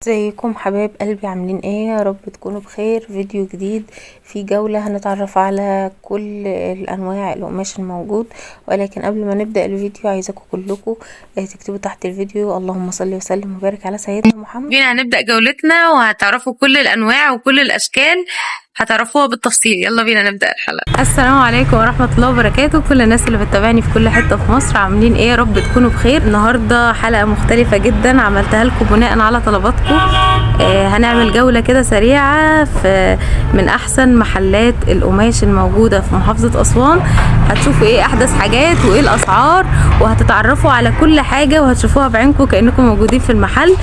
ازيكم حبايب قلبي، عاملين ايه؟ يا رب تكونوا بخير. فيديو جديد في جولة هنتعرف على كل الانواع القماش الموجود، ولكن قبل ما نبدأ الفيديو عايزاكم كلكم تكتبوا تحت الفيديو اللهم صل وسلم وبارك على سيدنا محمد. بينا هنبدأ جولتنا وهتعرفوا كل الأنواع وكل الأشكال، هتعرفوها بالتفصيل. يلا بينا نبدأ الحلقة. السلام عليكم ورحمة الله وبركاته. كل الناس اللي بتتابعني في كل حتة في مصر، عاملين ايه؟ يا رب تكونوا بخير. النهاردة حلقة مختلفة جدا عملتها لكم بناء على طلباتكم. هنعمل جولة كده سريعة في من احسن محلات القماش الموجودة في محافظة اسوان. هتشوفوا ايه احدث حاجات وايه الاسعار، وهتتعرفوا على كل حاجة وهتشوفوها بعينكم كأنكم موجودين في المحل.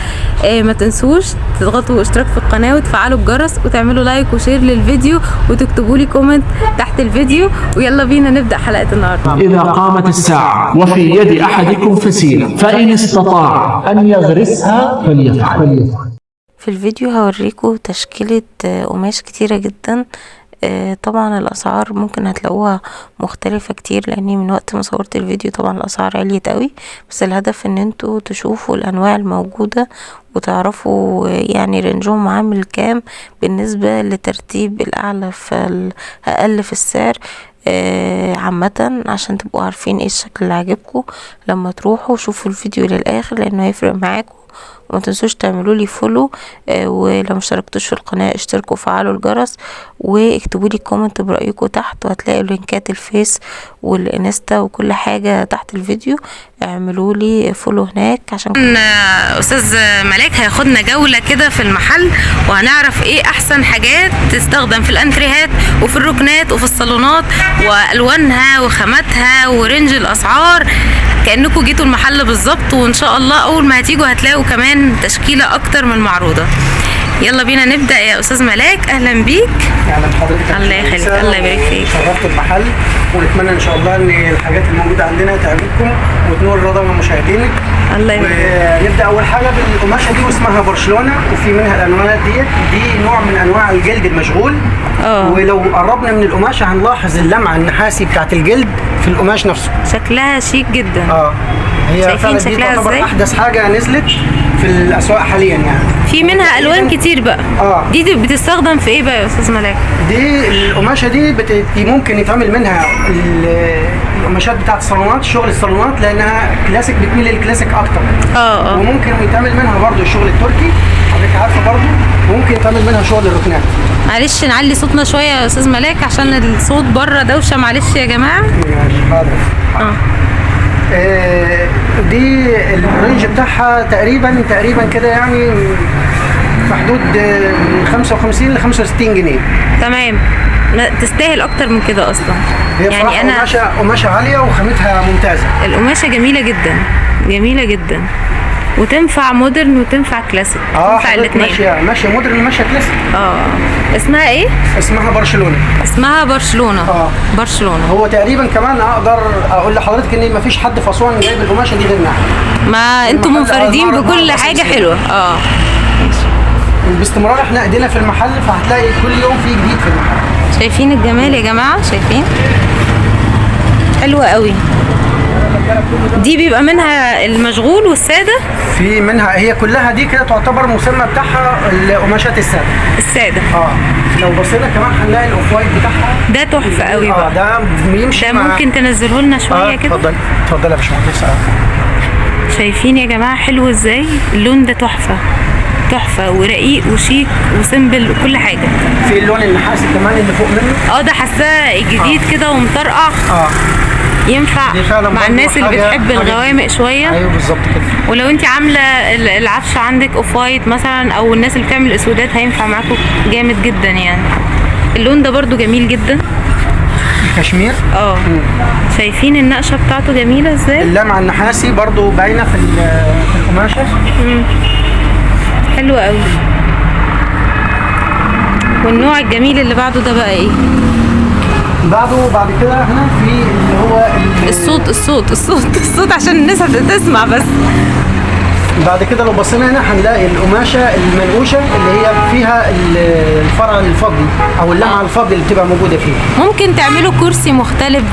ما تنسوش تضغطوا اشتراك في القناة وتفعلوا الجرس وتعملوا like و share للفيديو وتكتبوا لي comment تحت الفيديو. ويلا بينا نبدأ حلقة النهارده. إذا قامت الساعة وفي يد أحدكم فسيلة فإن استطاع أن يغرسها فليفعل. في الفيديو هوريكم تشكيلة قماش كتيرة جدا. طبعا الاسعار ممكن هتلاقوها مختلفة كتير، لاني من وقت ما صورت الفيديو طبعا الاسعار عليت قوي، بس الهدف ان انتوا تشوفوا الانواع الموجودة وتعرفوا يعني range هم عامل كام بالنسبة لترتيب الاعلى في الاقل في السعر عامة، عشان تبقوا عارفين ايه الشكل اللي عاجبكم لما تروحوا. شوفوا الفيديو للاخر لانه هيفرق معاكم. وما تنسوش تعملوا لي follow، ولو مشتركتوش في القناة اشتركوا وفعلوا الجرس، واكتبوا لي comment برأيكم تحت، وهتلاقوا لينكات الفيس والانستا وكل حاجة تحت الفيديو. اعملوا لي follow هناك عشان أستاذ ملاك هياخدنا جولة كده في المحل، وهنعرف ايه أحسن حاجات تستخدم في الأنتريهات وفي الركنات وفي الصالونات، وألوانها وخاماتها و range الأسعار، كأنكم جيتوا المحل بالظبط. وإن شاء الله أول ما هتيجوا هتلاقوا كمان تشكيلة أكتر من المعروضة. يلا بينا نبدأ يا أستاذ ملاك. أهلا بيك. اهلا بحضرتك. الله يخليك، الله يبارك فيك. شرفت المحل، ونتمنى ان شاء الله ان الحاجات الموجودة عندنا تعجبكم وتنور رضا من مشاهدينك. الله يبارك فيك. ونبدا اول حاجة بالقماشه دي، واسمها برشلونة، وفي منها الالوانات ديت. دي نوع من انواع الجلد المشغول. ولو قربنا من القماشه هنلاحظ اللمعة النحاسي بتاعت الجلد في القماش نفسه. شكلها شيك جدا. هي شايفين فعلا دي شكلها تعتبر ازاي؟ احدث حاجة نزلت في الاسواق حاليا يعني. في منها الوان كتير بقى. دي بتستخدم في ايه بقى يا استاذ ملاك؟ دي القماشه دي دي ممكن يتعمل منها القماشات بتاعت الصالونات، شغل الصالونات، لانها كلاسيك، بتميل للكلاسيك اكتر. وممكن يتعمل منها برضو الشغل التركي، حضرتك عارفه برضو، وممكن يتعمل منها شغل الركنات. معلش نعلي صوتنا شوية يا استاذ ملاك عشان الصوت بره دوشه، معلش يا جماعة. ماشي حاضر. دي ال range بتاعها تقريبا كده يعني في حدود من 55 ل 65 جنيه. تمام، تستاهل اكتر من كده اصلا. هي يعني انا قماشة عالية وخامتها ممتازة. القماشه جميلة جدا، جميلة جدا، وتنفع modern وتنفع كلاسيك. تنفع الاثنين. ماشية modern، ماشية كلاسيك. اسمها ايه؟ اسمها برشلونة. اسمها برشلونة. برشلونة. هو تقريبا كمان اقدر اقول لحضرتك ان مفيش حد في اسوان جايب القماشه دي غيرنا. ما انتم منفردين بكل حاجة حلوة. باستمرار احنا ايدينا في المحل، فهتلاقي كل يوم في جديد في المحل. شايفين الجمال يا جماعة؟ شايفين؟ حلوة قوي. دي بيبقى منها المشغول والسادة. في منها هي كلها دي كده تعتبر مسمى بتاعها القماشات السادة. السادة. لو بصينا كمان هنلاقي ال off white بتاعها ده تحفة قوي بقى. ده بيمشي ده ممكن تنزله لنا شوية كده. اتفضل اتفضل يا باشمهندس. شايفين يا جماعة حلو ازاي؟ اللون ده تحفة تحفة، ورقيق وشيك و simple وكل حاجة. في اللون النحاسي كمان اللي فوق منه. ده حاساه جديد كده ومطرقع. ينفع مع الناس اللي بتحب الغوامق شوية. ايوه بالظبط كده. ولو انت عامله العفشه عندك off white مثلا، او الناس اللي بتعمل اسودات، هينفع معاكم جامد جدا يعني. اللون ده برده جميل جدا. الكشمير. شايفين النقشه بتاعته جميلة ازاي؟ اللمعة النحاسي برده باينة في القماشه. حلو قوي. والنوع الجميل اللي بعده ده بقى ايه؟ بعده بعد كده هنا في اللي هو الصوت الصوت الصوت الصوت عشان الناس هتسمع بس. بعد كده لو بصينا هنا هنلاقي القماشه المنقوشه اللي هي فيها الفرع الفضي او اللمعة الفضي اللي بتبقى موجودة فيها. ممكن تعملوا كرسي مختلف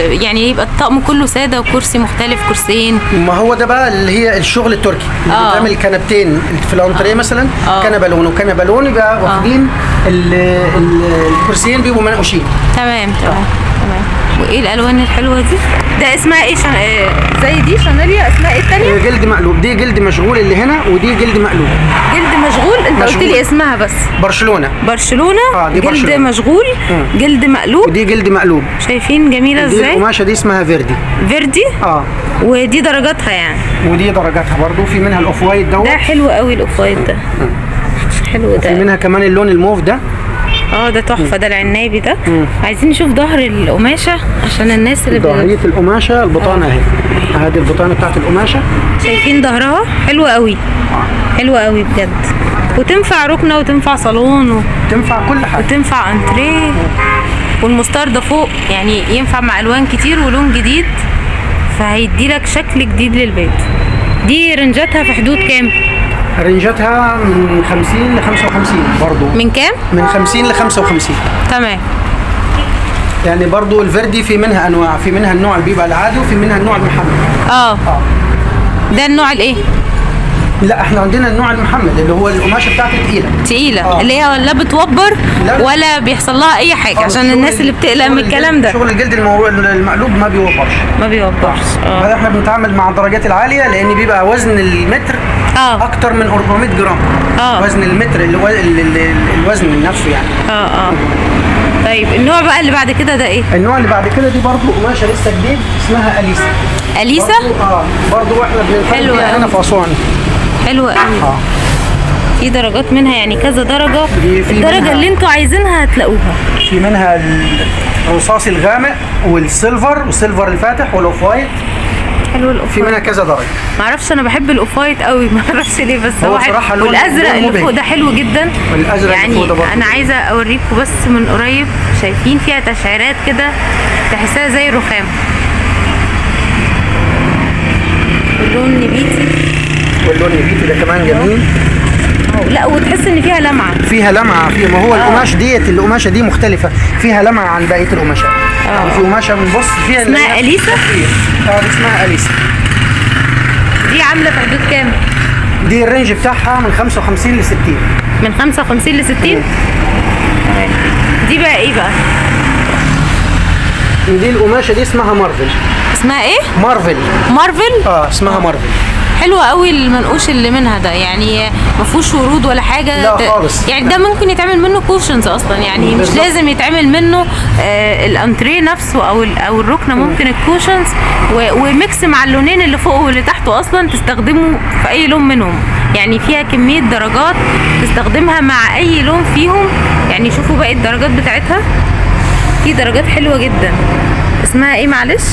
يعني يبقى الطقم كله ساده وكرسي مختلف، كرسيين. ما هو ده بقى اللي هي الشغل التركي اللي بتعمل كنبتين في الانتريه مثلا، كنبة لون وكنبه لون، يبقى واخدين الكرسيين بيبقوا منقوشين. تمام تمام تمام. وايه الالوان الحلوة دي؟ ده اسمها ايه؟ زي دي شانيليا، اسمها ايه الثانية؟ جلد مقلوب. دي جلد مشغول اللي هنا، ودي جلد مقلوب. جلد مشغول؟ انت قلت لي اسمها بس. برشلونة. برشلونة. دي جلد برشلونة. مشغول. جلد مقلوب، ودي جلد مقلوب. شايفين جميلة ازاي؟ القماشه دي اسمها فيردي. فيردي؟ ودي درجاتها يعني. ودي درجاتها برضو، في منها ال off white دوت. ده حلو قوي ال off white ده. حلو ده. في منها كمان اللون الموف ده. ده تحفة، ده العنابي ده. عايزين نشوف ظهر القماشه عشان الناس اللي ظهريه القماشه، البطانة اهي، ادي البطانة بتاعت القماشه. شايفين ظهرها حلوة قوي. حلوة قوي بجد، وتنفع ركنه وتنفع صالون تنفع كل حاجة، وتنفع انتريه. والمستردة فوق يعني ينفع مع الوان كتير ولون جديد، فهيدي لك شكل جديد للبيت. دي رنجاتها في حدود كام؟ رنجاتها من 50 ل 55 برضو. من كام؟ من 50 ل 55. تمام. يعني برضو الفردي في منها انواع، في منها النوع اللي بيبقى العادي وفي منها النوع المحمل. ده النوع الايه؟ لا احنا عندنا النوع المحمل اللي هو القماشه بتاعته تقيلة. تقيلة. اللي هي لا بتوبر لا ولا بيحصل لها اي حاجة، عشان الناس اللي بتقلق من الكلام ده. شغل الجلد المقلوب ما بيوبرش. ما بيوبرش. هذا احنا بنتعامل مع الدرجات العالية لان بيبقى وزن المتر اكتر من 400 جرام. وزن المتر الوزن نفسه يعني. طيب النوع بقى اللي بعد كده ده ايه؟ النوع اللي بعد كده دي برضو قماشة لسه جديد اسمها اليسا. اليسا؟ برضو احنا بنتعامل بيها هنا في اسوان. حلوة قوي. في درجات منها يعني كذا درجة، الدرجة اللي انتوا عايزينها هتلاقوها. في منها الرصاصي الغامق وال silver وال silver الفاتح وال off white. حلو ال off في منها كذا درجة. معرفش انا بحب ال off white قوي، معرفش ليه، بس هو حلو. والازرق اللي فوق ده حلو جدا. والازرق يعني اللي فوق ده برضه انا عايزة اوريكم بس من قريب، شايفين فيها تشعيرات كده تحسها زي الرخام. اللون نبيتي. واللون النبيتي ده كمان جميل. لا وتحس ان فيها لمعة. فيها لمعة، فيها ما هو القماش ديت، القماشه دي مختلفة، فيها لمعة عن بقية القماشات. يعني في قماشة بنبص فيها اسمها اليسا. دي اسمها اليسا. دي عامله في حدود كام؟ دي ال range بتاعها من 55 ل 60. من 55 ل 60؟ تمام. دي بقى ايه بقى؟ دي القماشه دي اسمها مارفل. اسمها ايه؟ مارفل. مارفل؟ اسمها مارفل. حلوة قوي المنقوش اللي منها ده، يعني ما فيهوش ورود ولا حاجة. لا خالص. يعني ده ممكن يتعمل منه cushions اصلا، يعني مش لازم يتعمل منه الانتريه نفسه او الركنه، ممكن ال cushions و mix مع اللونين اللي فوق واللي تحته اصلا تستخدمه في اي لون منهم. يعني فيها كمية درجات تستخدمها مع اي لون فيهم. يعني شوفوا باقي الدرجات بتاعتها، في درجات حلوة جدا. اسمها ايه معلش؟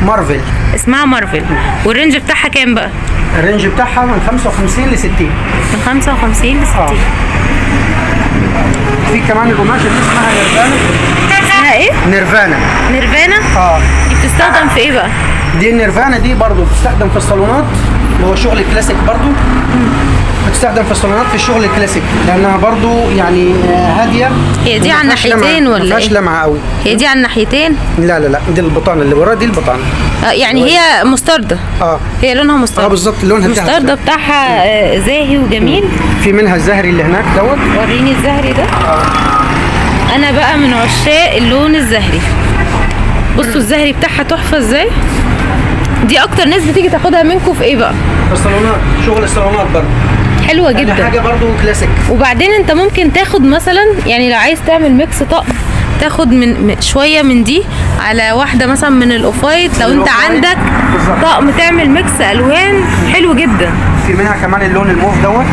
مارفل. اسمها مارفل. وال range بتاعها كام بقى؟ ال range بتاعها من 55 ل 60. من 55 ل 60. في كمان القماشه دي اسمها نيرفانا. اسمها ايه؟ نيرفانا. نيرفانا؟ دي بتستخدم في ايه بقى؟ دي النيرفانا دي برضو بتستخدم في الصالونات، اللي هو شغل الكلاسيك برضو. بتستخدم في الصالونات في الشغل الكلاسيك لانها برضو يعني هادية. هي دي على الناحيتين ولا ايه؟ ما فيهاش لمعة قوي. هي دي على الناحيتين؟ لا لا لا، دي البطانة اللي ورا، دي البطانة. يعني هي مستردة. هي لونها مستردة. بالظبط، لونها المستردة بتاعها زاهي وجميل. في منها الزهري اللي هناك دوت. وريني الزهري ده. انا بقى من عشاق اللون الزهري. بصوا الزهري بتاعها تحفة ازاي. دي اكتر ناس بتيجي تاخدها منكم في ايه بقى؟ في الصالونات، شغل الصالونات برضه حلوة جدا، يعني حاجة برضه كلاسيك. وبعدين انت ممكن تاخد مثلا، يعني لو عايز تعمل mix طقم، تاخد من شوية من دي على واحدة مثلا من ال off white، لو انت عندك طقم تعمل mix الوان حلو جدا. في منها كمان اللون الموف دوت.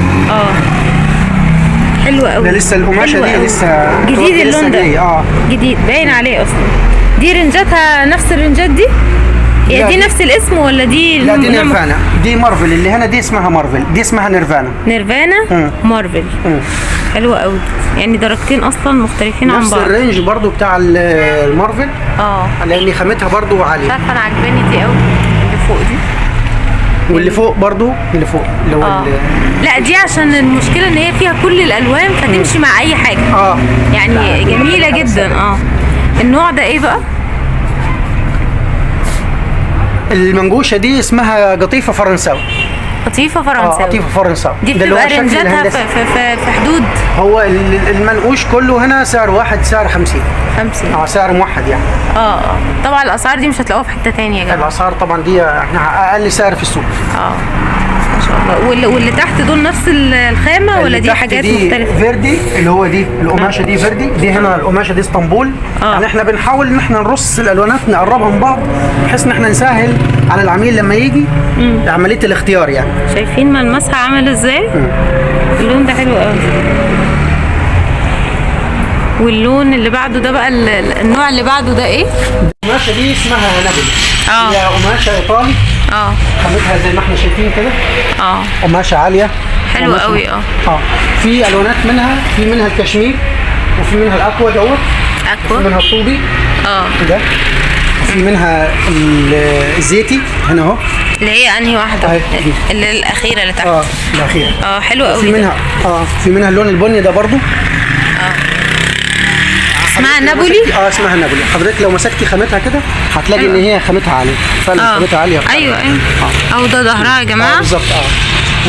حلو قوي ده، لسه القماشه دي لسه جديد اللون ده. جديد باين عليه اصلا. دي رنجاتها نفس الرنجات دي؟ هي دي نفس الاسم ولا دي؟ لا دي نيرفانا، دي مارفل اللي هنا، دي اسمها مارفل، دي اسمها نيرفانا. نيرفانا مارفل. حلوة قوي، يعني درجتين اصلا مختلفين عن بعض. نفس ال range برضو بتاع المارفل. لان خامتها برضو عالية. مش عارفه انا عجباني دي قوي اللي فوق دي. واللي فوق برضو، اللي فوق اللي هو لا دي عشان المشكلة ان هي فيها كل الالوان فتمشي مع اي حاجة. يعني جميلة جدا. النوع ده ايه بقى؟ المنجوشه دي اسمها قطيفة فرنساوي. قطيفة فرنساوي. قطيفة فرنساوي دي بتبقى رنجاتها في حدود، هو المنقوش كله هنا سعر واحد، سعر 50. 50 سعر موحد يعني. طبعا الاسعار دي مش هتلاقوها في حتة ثانية يا جماعة. الاسعار طبعا دي احنا اقل سعر في السوق. ما شاء الله. واللي تحت دول نفس الخامة ولا دي حاجات دي مختلفة؟ فيردي اللي هو دي القماشه دي فيردي، دي هنا القماشه دي اسطنبول. يعني احنا بنحاول ان احنا نرص الالوانات نقربها من بعض بحيث ان احنا نسهل على العميل لما يجي عملية الاختيار يعني. شايفين ملمسها عامل ازاي؟ اللون ده حلو قوي. واللون اللي بعده ده بقى النوع اللي بعده ده ايه؟ القماشه دي اسمها نابولي. هي قماشة ايطالي. خامتها زي ما احنا شايفين كده. قماشة عالية حلوة قوي. في الوانات منها، في منها الكشمير، وفي منها ال aqua دوت، aqua، وفي منها الطوبي ده، وفي منها الزيتي هنا اهو. اللي هي انهي واحدة؟ اللي الاخيرة اللي تحت. الاخيرة. حلوة قوي. في منها في منها اللون البني ده برضو. اسمها نابولي؟ اسمها نابولي. حضرتك لو مسكتي خامتها كده هتلاقي ان هي خامتها عالية فعلا. خامتها عالية. ايوه ايوه. او ده ظهرها يا جماعة. بالظبط.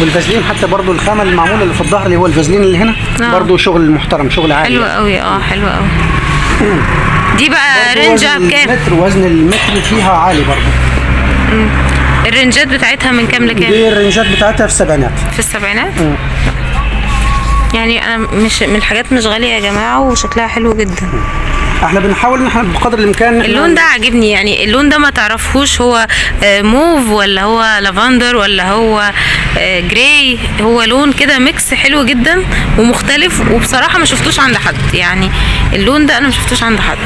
والفازلين حتى برضو الخامة المعموله اللي في الظهر اللي هو الفازلين اللي هنا برضو شغل محترم، شغل عالي. حلو قوي. حلو قوي. دي بقى range ها بكام؟ وزن المتر فيها عالي برضو. الرنجات بتاعتها من كام لكام؟ دي الرنجات بتاعتها في السبعينات. في السبعينات؟ يعني انا مش من الحاجات مش غالية يا جماعة، وشكلها حلو جدا. احنا بنحاول ان احنا بقدر الامكان. اللون ده عاجبني، يعني اللون ده ما تعرفهوش هو موف ولا هو لافندر ولا هو gray، هو لون كده mix حلو جدا ومختلف، وبصراحة ما شفتوش عند حد. يعني اللون ده انا ما شفتوش عند حد،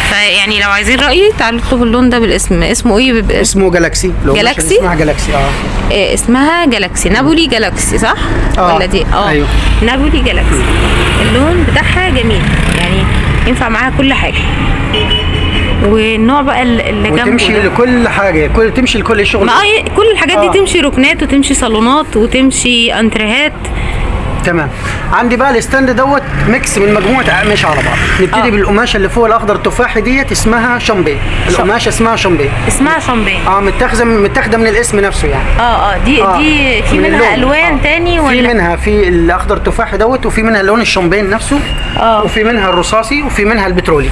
فيعني لو عايزين رايي تعالوا اطلبوا اللون ده بالاسم. اسمه ايه؟ بيبقى اسمه جالاكسي. جالاكسي؟ اسمها جالاكسي. اسمها جالاكسي، نابولي جالاكسي صح؟ ولا دي؟ ايوه نابولي جالاكسي. اللون بتاعها جميل، يعني ينفع معاها كل حاجة. والنوع بقى اللي جنبه وتمشي لكل حاجة، تمشي لكل الشغل. ما كل الحاجات دي تمشي ركنات وتمشي صالونات وتمشي انتريهات. تمام. عندي بقى ال stand دوت mix من مجموعة اقمشه على بعض. نبتدي بالقماشه اللي فوق الاخضر التفاحي ديت، اسمها شامبين. القماشه اسمها شامبين. اسمها شامبين. متاخده من الاسم نفسه يعني. دي دي في منها الوان تاني ولا؟ في منها في الاخضر التفاحي دوت، وفي منها اللون الشامبين نفسه، وفي منها الرصاصي، وفي منها البترولي.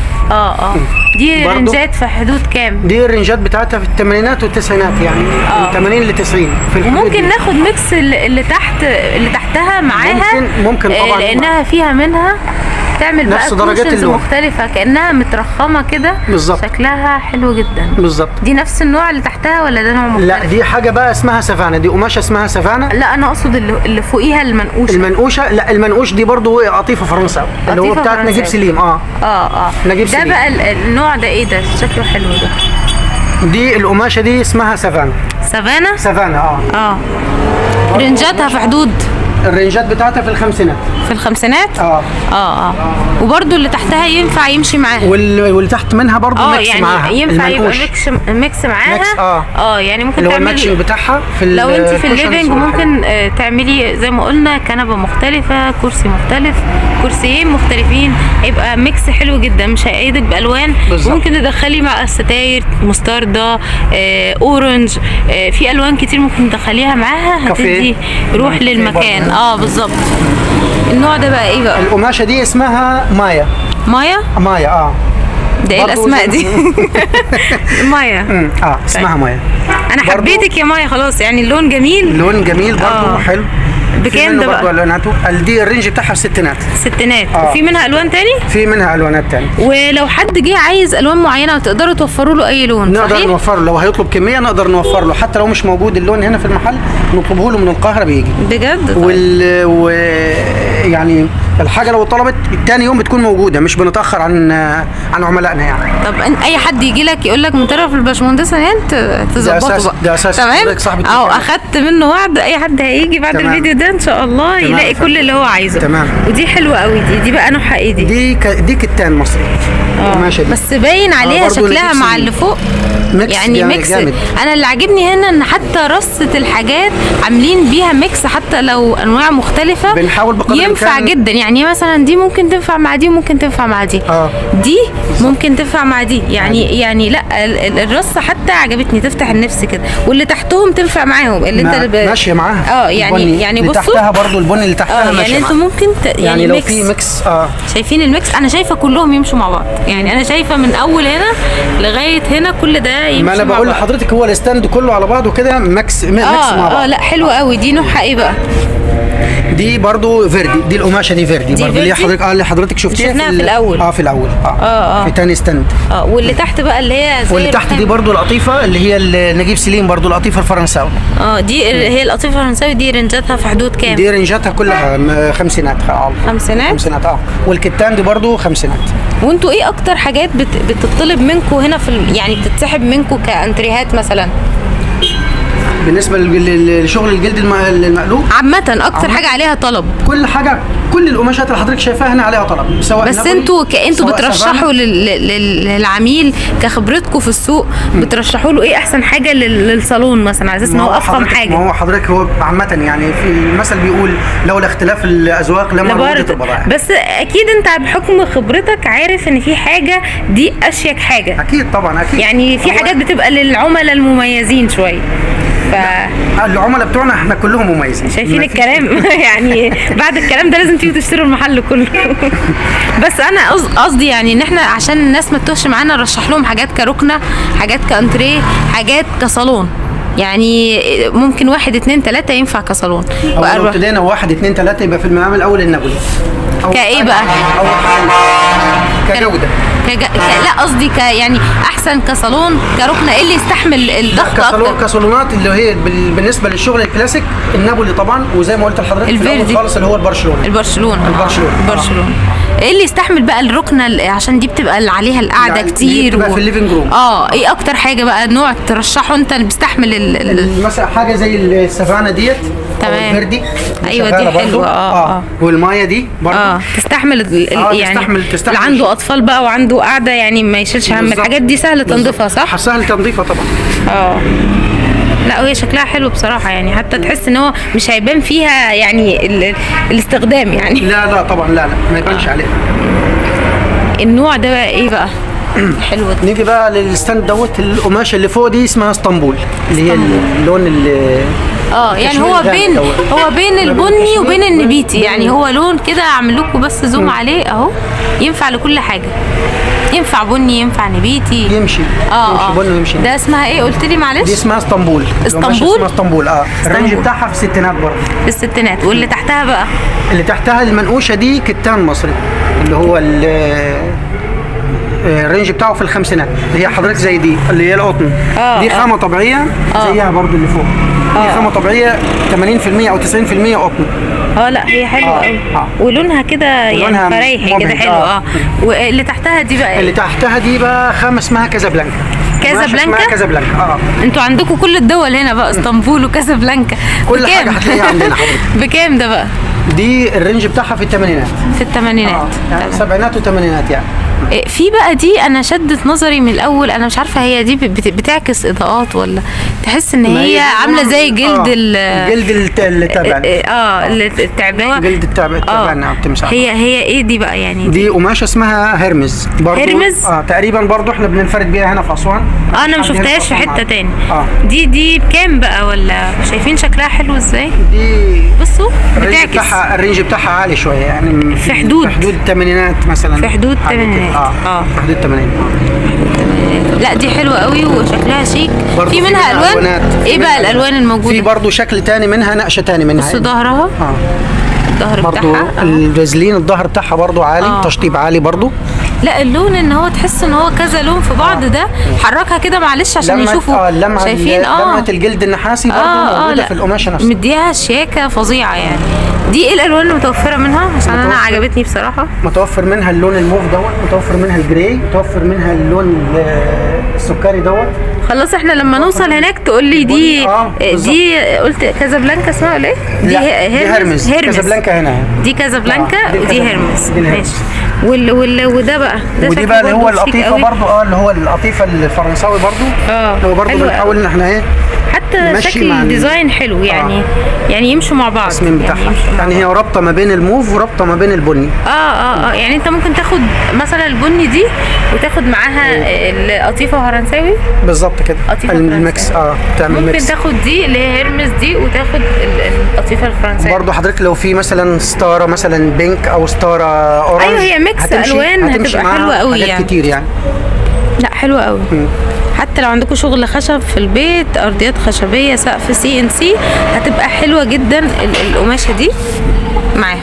دي رنجات في حدود كام؟ دي الرنجات بتاعتها في الثمانينات والتسعينات يعني، من 80 ل 90 في الحدود. وممكن ناخد mix اللي تحت، اللي تحتها معاها. ممكن طبعا، لانها فيها منها تعمل بقى نفس درجات اللون مختلفة، كانها مترخمه كده بالظبط، شكلها حلو جدا. بالظبط. دي نفس النوع اللي تحتها ولا ده نوع مختلف؟ لا دي حاجة بقى اسمها سافانا، دي قماشة اسمها سافانا. لا انا اقصد اللي فوقيها المنقوشه. المنقوشه؟ لا المنقوش دي برضو قطيفة فرنسا اللي هو بتاعت نجيب سليم. نجيب سليم. ده بقى النوع ده ايه ده؟ شكله حلو ده. دي القماشه دي اسمها سافانا. سافانا؟ سافانا. رنجاتها في حدود الرنجات بتاعتها في الخمسينات. في الخمسينات؟ وبرده اللي تحتها ينفع يمشي معاها، واللي تحت منها برده mix يعني معاها. ينفع يبقى mix معاها. يعني ممكن تعملي ال matching بتاعها في لو انت في ال living ممكن تعملي زي ما قلنا كنبة مختلفة، كرسي مختلف، كرسيين مختلفين، هيبقى mix حلو جدا، مش هيقيدك بالوان. بالزبط. ممكن تدخلي مع الستاير مستردة، orange، في الوان كتير ممكن تدخليها معاها، هتدي روح للمكان. بالظبط. النوع ده بقى ايه بقى؟ القماشه دي اسمها مايا. مايا؟ مايا. ده ايه الاسماء دي؟ مايا. اسمها مايا. انا حبيتك يا مايا خلاص، يعني اللون جميل. لون جميل برضه حلو. بكام ده بقى؟ برضه الواناته دي ال range بتاعها في الستينات. ستينات. وفي منها الوان تاني؟ في منها الوانات تاني. ولو حد جه عايز الوان معينة تقدروا توفروا له اي لون؟ نقدر نوفر له، لو هيطلب كمية نقدر نوفر له، حتى لو مش موجود اللون هنا في المحل نطلبه له من القاهرة بيجي. بجد؟ يعني الحاجة لو طلبت تاني يوم بتكون موجودة، مش بنتاخر عن عملائنا يعني. طب اي حد يجي لك يقول لك من طرف الباشمهندسه نهال تظبطه بقى. ده اساس. تمام، اخدت منه وعد اي حد هيجي بعد تمام. الفيديو ده ان شاء الله يلاقي كل اللي هو عايزه. تمام. ودي حلوة قوي. دي بقى نوعها ايه دي؟ دي كتان مصري. قماشة دي بس باين عليها شكلها مع اللي فوق mix، يعني mix جامد. انا اللي عاجبني هنا ان حتى رصه الحاجات عاملين بيها mix، حتى لو انواع مختلفة بنحاول بقدر ينفع جدا. يعني مثلا دي ممكن تنفع مع دي وممكن تنفع مع دي، دي ممكن تنفع مع دي، يعني يعني لا الرصه حتى عجبتني، تفتح النفس كده. واللي تحتهم تنفع معاهم، اللي انت ماشية معاها. يعني يعني بصوا تحتها برضو البني اللي تحتها ماشية. يعني انتوا ممكن يعني لو في mix. شايفين ال mix؟ انا شايفه كلهم يمشوا مع بعض، يعني انا شايفه من اول هنا لغاية هنا كل ده يمشي. ما انا بقول لحضرتك هو ال stand كله على بعضه كده mix mix مع بعض. لا حلو قوي. دي نوعها ايه بقى؟ دي برضو فيردي، دي القماشه دي فيردي برضو اللي حضرتك اللي حضرتك شفتيها شفناها في الاول. في الاول في تاني stand. واللي تحت بقى اللي هي زي واللي تحت دي برضو القطيفه اللي هي نجيب سليم، برضو القطيفه الفرنساوي. دي هي القطيفه الفرنساوي. دي رنجاتها في حدود كام؟ دي رنجاتها كلها خمسينات. خمسينات. والكتان دي برضو خمسينات. وانتوا ايه اكتر حاجات بتطلب منكم هنا في يعني بتتسحب منكم كانتريهات مثلا؟ بالنسبة لشغل الجلد المقلوب عامة اكتر حاجة عليها طلب؟ كل حاجة، كل القماشات اللي حضرتك شايفاها هنا عليها طلب، سواء بس انتوا بترشحوا للعميل كخبرتكم في السوق، بترشحوا له ايه احسن حاجة للصالون مثلا على اساس ان هو افخم حاجة؟ ما هو حضرتك هو عامة يعني في المثل بيقول لولا اختلاف الاذواق لما وجدت البضائع. بس اكيد انت بحكم خبرتك عارف ان في حاجة دي اشيك حاجة. اكيد طبعا، اكيد. يعني في حاجات بتبقى للعملاء المميزين شوية. العملاء بتوعنا احنا كلهم مميزين. شايفين الكلام؟ يعني بعد الكلام ده لازم تيجوا تشتروا المحل كله. بس انا قصدي يعني ان احنا عشان الناس ما تتوهش معانا نرشح لهم حاجات كركنه، حاجات كانتريه، حاجات كصالون. يعني ممكن 1 2 3 ينفع كصالون. لو ابتدينا 1 2 3 يبقى في المقام الاول النابولي. كايه بقى؟ اول حاجة كجوده. لا قصدي يعني احسن كصالون كركنه، ايه اللي يستحمل الضغط اكتر؟ كصالونات اللي هي بالنسبة للشغل الكلاسيك النابولي طبعا، وزي ما قلت لحضرتك في الاول خالص اللي هو البرشلونه. البرشلونه. ايه اللي يستحمل بقى الركنه؟ عشان دي بتبقى اللي عليها القعدة يعني كتير، بتبقى في ال living room. ايه اكتر حاجة بقى نوع ترشحه انت اللي بيستحمل مثلا حاجة زي السافانا ديت. تمام. الفيردي. ايوه دي حلوة. والمايه دي برضه تستحمل يعني تستحمل. اللي عنده اطفال بقى وعنده قعدة يعني ما يشيلش هم. الحاجات دي سهل تنظيفها صح؟ سهل تنظيفها طبعا. لا وهي شكلها حلو بصراحة، يعني حتى تحس ان هو مش هيبان فيها يعني الاستخدام يعني. لا طبعا، لا ما يبانش عليها. النوع ده بقى ايه بقى؟ حلو ده. نيجي بقى لل stand دوت. القماشه اللي فوق دي اسمها اسطنبول، اللي هي اللون اللي يعني هو بين هو بين البني وبين النبيتي، يعني هو لون كده. اعمل لكم بس zoom عليه اهو. ينفع لكل حاجة، ينفع بني، ينفع نبيتي، يمشي يمشي بني ويمشي. ده اسمها ايه قلت لي معلش؟ دي اسمها اسطنبول. اسطنبول؟ اسمها اسطنبول. ال range بتاعها في الستينات برضه. في الستينات. واللي تحتها بقى؟ اللي تحتها المنقوشه دي كتان مصري، اللي هو ال range بتاعه في الخمسينات، اللي هي حضرتك زي دي اللي هي القطن. دي خامة طبيعية زيها برضه اللي فوق. دي خامة طبيعية 80% او 90% قطن. لا هي حلوة قوي. ولونها كده يعني فريحي كده حلو. واللي تحتها دي بقى؟ اللي تحتها دي بقى خامة اسمها كازابلانكا. كازابلانكا؟ كازابلانكا. انتوا عندكم كل الدول هنا بقى، اسطنبول وكازابلانكا. كل حاجة هتلاقيها عندنا حضرتك. بكام ده بقى؟ دي ال range بتاعها في الثمانينات. في الثمانينات. يعني سبعينات وثمانينات يعني. في بقى دي انا شدت نظري من الاول، انا مش عارفه هي دي بتعكس اضاءات ولا تحس ان هي عامله زي جلد جلد التعبان. التعبان، جلد التعبان او التمساح. هي ايه دي بقى يعني؟ دي قماشة اسمها هرمز برضو. هرمز؟ تقريبا برضو احنا بننفرد بيها هنا في اسوان. انا ما شفتهاش في حتة تاني. دي بكام بقى؟ ولا شايفين شكلها حلو ازاي؟ دي بصوا بتعكس. ال range بتاعها عالي شوية يعني، في حدود الثمانينات مثلا. في حدود الثمانينات. في حدود 80. لا دي حلوة قوي وشكلها شيك. في منها الوان. ايه بقى الالوان الموجودة؟ في برضو شكل تاني منها، نقشه تاني منها. بصوا ظهرها. الظهر بتاعها الفازلين، الظهر بتاعها برضو عالي. تشطيب عالي برضو. لا اللون ان هو تحس ان هو كذا لون في بعض. ده حركها كده معلش عشان يشوفوا. شايفين لمعة الجلد النحاسي برضو موجودة في القماشه نفسها، مديها شياكه فظيعة يعني. دي ايه الالوان اللي متوفرة منها؟ عشان انا عجبتني بصراحة. متوفر منها اللون الموف دوت، متوفر منها ال gray، متوفر منها اللون السكري دوت. خلاص احنا لما نوصل هناك تقول لي دي. دي قلت كازابلانكا اسمها ولا ايه؟ دي هرمز. كازابلانكا هنا، دي كازابلانكا ودي هرمز. ماشي. وده بقى ده ودي بقى اللي هو القطيفه برضو، اللي هو القطيفه الفرنساوي برضو. اللي هو برضو بنحاول ان احنا ايه، حتى شكل ال design حلو يعني. يعني يمشوا مع بعض التصميم بتاعها يعني هي رابطه ما بين الموف ورابطه ما بين البني. يعني انت ممكن تاخد مثلا البني دي وتاخد معاها القطيفه فرنساوي بالظبط كده، ال mix. تعمل ممكن تاخد دي اللي هي هرمز دي وتاخد القطيفه الفرنساوي برضو. حضرتك لو في مثلا ستارة مثلا pink او ستارة orange، ايوه هي mix الوان هتبقى حلوة قوي يعني، كتير يعني. لا حلوة قوي. حتى لو عندكم شغل خشب في البيت، ارضيات خشبيه، سقف CNC، هتبقى حلوة جدا القماشه دي معاها.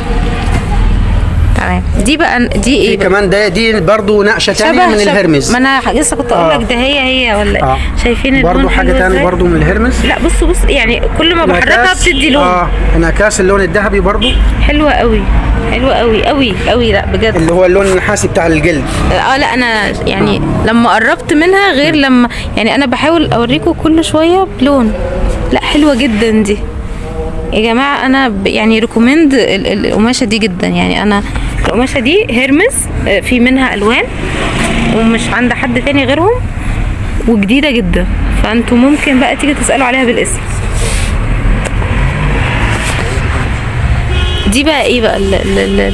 تمام. دي بقى دي ايه بقى؟ كمان ده دي برضو نقشه ثانية من الهرمز. ما انا لسه كنت اقول لك ده هي ولا شايفين اللون برضو حاجة ثانية برضو من الهرمز. لا بصوا بص يعني كل ما بحركها بتدي لون. انعكاس اللون الذهبي برضو حلوة قوي، حلوة قوي قوي قوي. لا بجد اللي هو اللون النحاسي بتاع الجلد. لا انا يعني لما قربت منها غير لما يعني انا بحاول اوريكم كل شوية بلون. لا حلوة جدا دي يا جماعة. انا يعني recommend القماشه دي جدا يعني. انا القماشه دي هرمز في منها الوان ومش عند حد تاني غيرهم، وجديدة جدا، فانتوا ممكن بقى تيجي تسالوا عليها بالاسم. دي بقى ايه بقى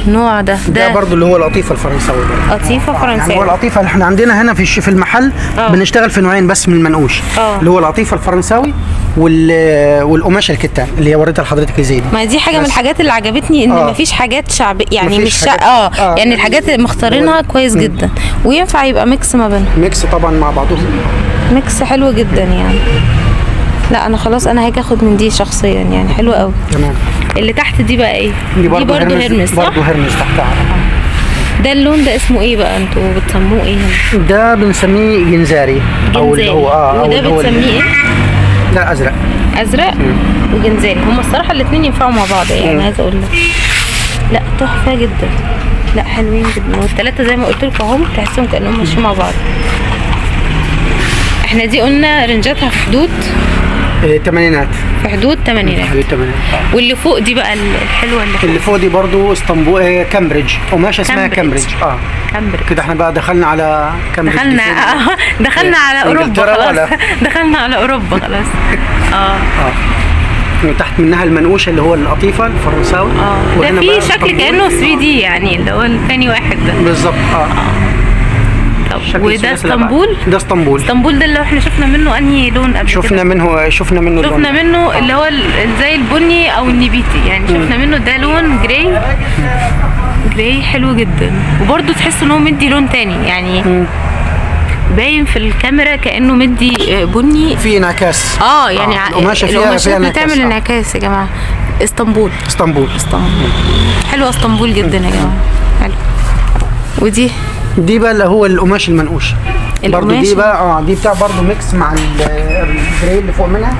النوع ده؟ ده برضو اللي هو القطيفه الفرنساوي. قطيفة فرنساوي. يعني هو القطيفه اللي احنا عندنا هنا في المحل بنشتغل في نوعين بس من المنقوش، اللي هو القطيفه الفرنساوي والقماشه الكتان اللي هي وريتها لحضرتك زي دي. ما دي حاجة من الحاجات اللي عجبتني، ان مفيش حاجات شعبية يعني، مش حاجات يعني الحاجات اللي مختارينها كويس جدا، وينفع يبقى mix ما بينهم. mix طبعا مع بعضهم، mix حلو جدا يعني. لا انا خلاص انا هاجي اخد من دي شخصيا يعني، حلوة قوي. تمام. اللي تحت دي بقى ايه؟ دي برضه هرمز، صح؟ برضه هرمز تحتها. ده اللون ده اسمه ايه بقى؟ انتوا بتسموه ايه هنا؟ ده بنسميه جنزاري، او اللي هو وده بتسميه ايه؟ لا ازرق. ازرق وجنزاري، هما الصراحة الاثنين ينفعوا مع بعض يعني. عايزه اقول لك لا تحفة جدا، لا حلوين جدا، والثلاثة زي ما قلت لكم اهم تحسهم كانهم ماشيين مع بعض. احنا دي قلنا رنجاتها في حدود الثمانينات، في حدود 80. حدود 80. واللي فوق دي بقى الحلوة اللي فوق دي برضو اسطنبول، كامبريدج، قماشة اسمها كامبريدج. كامبريدج. كده احنا بقى دخلنا على كامبريدج، دخلنا على اوروبا خلاص. دخلنا على اوروبا خلاص. وتحت منها المنقوشه اللي هو القطيفه الفرنساوي. ده في شكل كانه 3D يعني، اللي هو الثاني واحد ده بالظبط. طب وده اسطنبول؟ ده اسطنبول. اسطنبول ده اللي احنا شفنا منه انهي لون قبل شفنا كده؟ شفنا منه شفنا منه اللي هو زي البني او النبيتي يعني. شفنا منه ده لون gray، gray حلو جدا، وبرده تحس ان هو مدي لون تاني يعني. باين في الكاميرا كانه مدي بني، في انعكاس. يعني القماشه فيها بتعمل انعكاس يا جماعة. اسطنبول. اسطنبول حلوة اسطنبول جدا يا جماعة، حلو. ودي دي بقى اللي هو القماش المنقوش برضو. دي بقى دي بتاع برضو mix مع ال gray اللي فوق منها.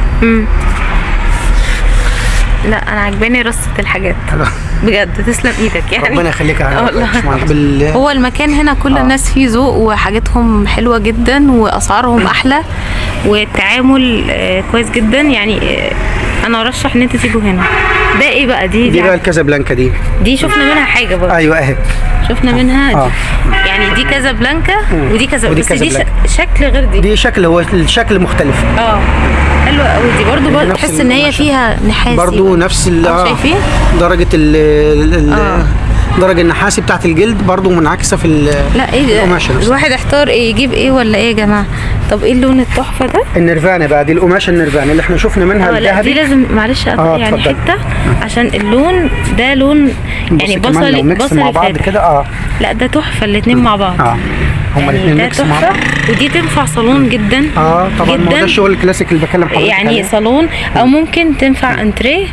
لا انا عجباني رصه الحاجات بجد، تسلم ايدك يعني، ربنا يخليك يا والله. هو المكان هنا كل الناس فيه ذوق، وحاجتهم حلوة جدا، واسعارهم احلى، والتعامل كويس جدا يعني. انا ارشح ان انت تيجوا هنا. ده ايه بقى دي؟ دي بقى الكازابلانكا. دي شفنا منها حاجة برضه. ايوه اهي شفنا منها. يعني دي كازابلانكا ودي كازابلانكا، بس دي شكل غير دي. دي شكل، هو الشكل مختلف. حلوة قوي دي برضه، تحس ان هي فيها نحاسي برضه، نفس شايفين درجه درجه النحاسي بتاعت الجلد برضه منعكسه في لا ايه القماشه. الواحد احتار ايه يجيب ايه ولا ايه يا جماعة. طب ايه اللون التحفة ده؟ النيرفانا بقى، دي القماشه النيرفانا اللي احنا شفنا منها الذهبي. دي لازم معلش يعني حتة عشان اللون ده لون يعني بصلي بصلي مع بعض كده. لا ده تحفة الاثنين مع بعض. هما الاثنين يعني mix مع بعض، ودي تنفع صالون جدا. طبعا، ما هو ده الشغل الكلاسيك اللي بكلم حضرتك يعني عليه. صالون، او ممكن تنفع انتريه.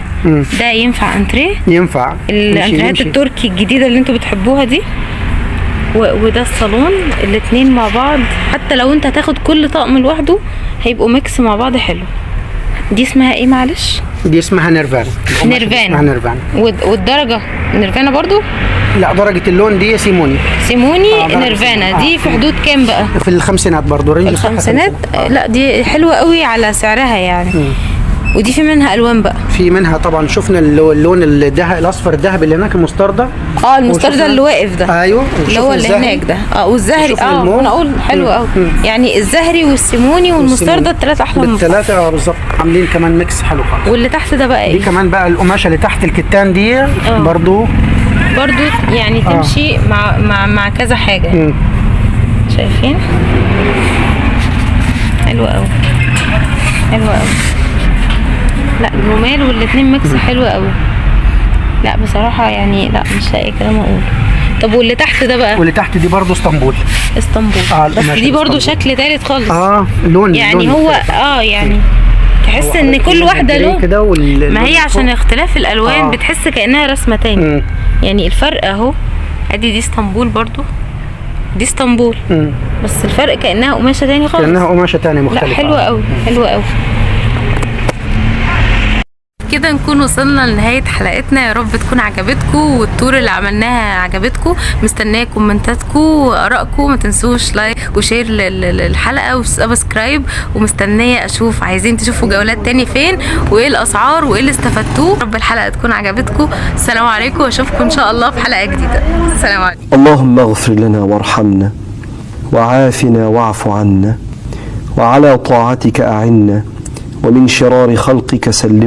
ده ينفع انتريه، ينفع الانتريهات التركي الجديدة اللي انتوا بتحبوها دي. وده الصالون، الاثنين مع بعض. حتى لو انت هتاخد كل طقم لوحده هيبقوا mix مع بعض حلو. دي اسمها ايه معلش؟ دي اسمها نيرفانا. نيرفانا. اسمها نيرفانا. والدرجة نيرفانا برضو؟ لا، درجه اللون دي سيموني. سيموني. درجة نيرفانا. سيموني. دي في حدود كام بقى؟ في الخمسينات برضو، range بتاعها الخمسينات. لا دي حلوة قوي على سعرها يعني. ودي في منها الوان بقى؟ في منها طبعا، شفنا اللي هو اللون الذهبي، الاصفر الذهبي اللي هناك، المستردة. المستردة اللي واقف ده. ايوه. اللي هو وشفنا اللي الزهري. هناك ده. والزهري. وشفنا الموف. انا اقول حلو قوي. يعني الزهري والسيموني والمستردة الثلاثة احلى من بعض. بالثلاثة، بالظبط، عاملين كمان mix حلو خالص. واللي تحت ده بقى دي ايه؟ كمان بقى القماشه اللي تحت الكتان دي برضو. برضو يعني تمشي مع كذا حاجة. شايفين؟ حلو قوي، حلو قوي. لا جمال، والاتنين mix حلو قوي. لا بصراحة يعني لا مش لاقي كلام اقوله. طب واللي تحت ده بقى؟ واللي تحت دي برضو اسطنبول. اسطنبول. بس القماشة دي برضو اسطنبول. شكل تالت خالص. لون يعني لون هو مختلف. يعني تحس هو ان حضرتك كل لون واحدة ال gray لون كده ما هي عشان اختلاف الالوان بتحس كانها رسمه تاني. يعني الفرق اهو، ادي دي اسطنبول برضو، دي اسطنبول. بس الفرق كانها قماشة تاني خالص. كانها قماشة تانية مختلفة. لا حلوة قوي، حلوة قوي. كده نكون وصلنا لنهاية حلقتنا، يا رب تكون عجبتكم وال tour اللي عملناها عجبتكم. مستنية كومنتاتكم وارائكم، ما تنسوش like و share للحلقة و subscribe، ومستنية اشوف عايزين تشوفوا جولات تاني فين، وايه الاسعار، وايه اللي استفدتوه. يا رب الحلقة تكون عجبتكم. السلام عليكم، واشوفكم ان شاء الله في حلقة جديدة. السلام عليكم. اللهم اغفر لنا وارحمنا وعافنا واعف عنا، وعلى طاعتك أعنا، ومن شرار خلقك سلمنا.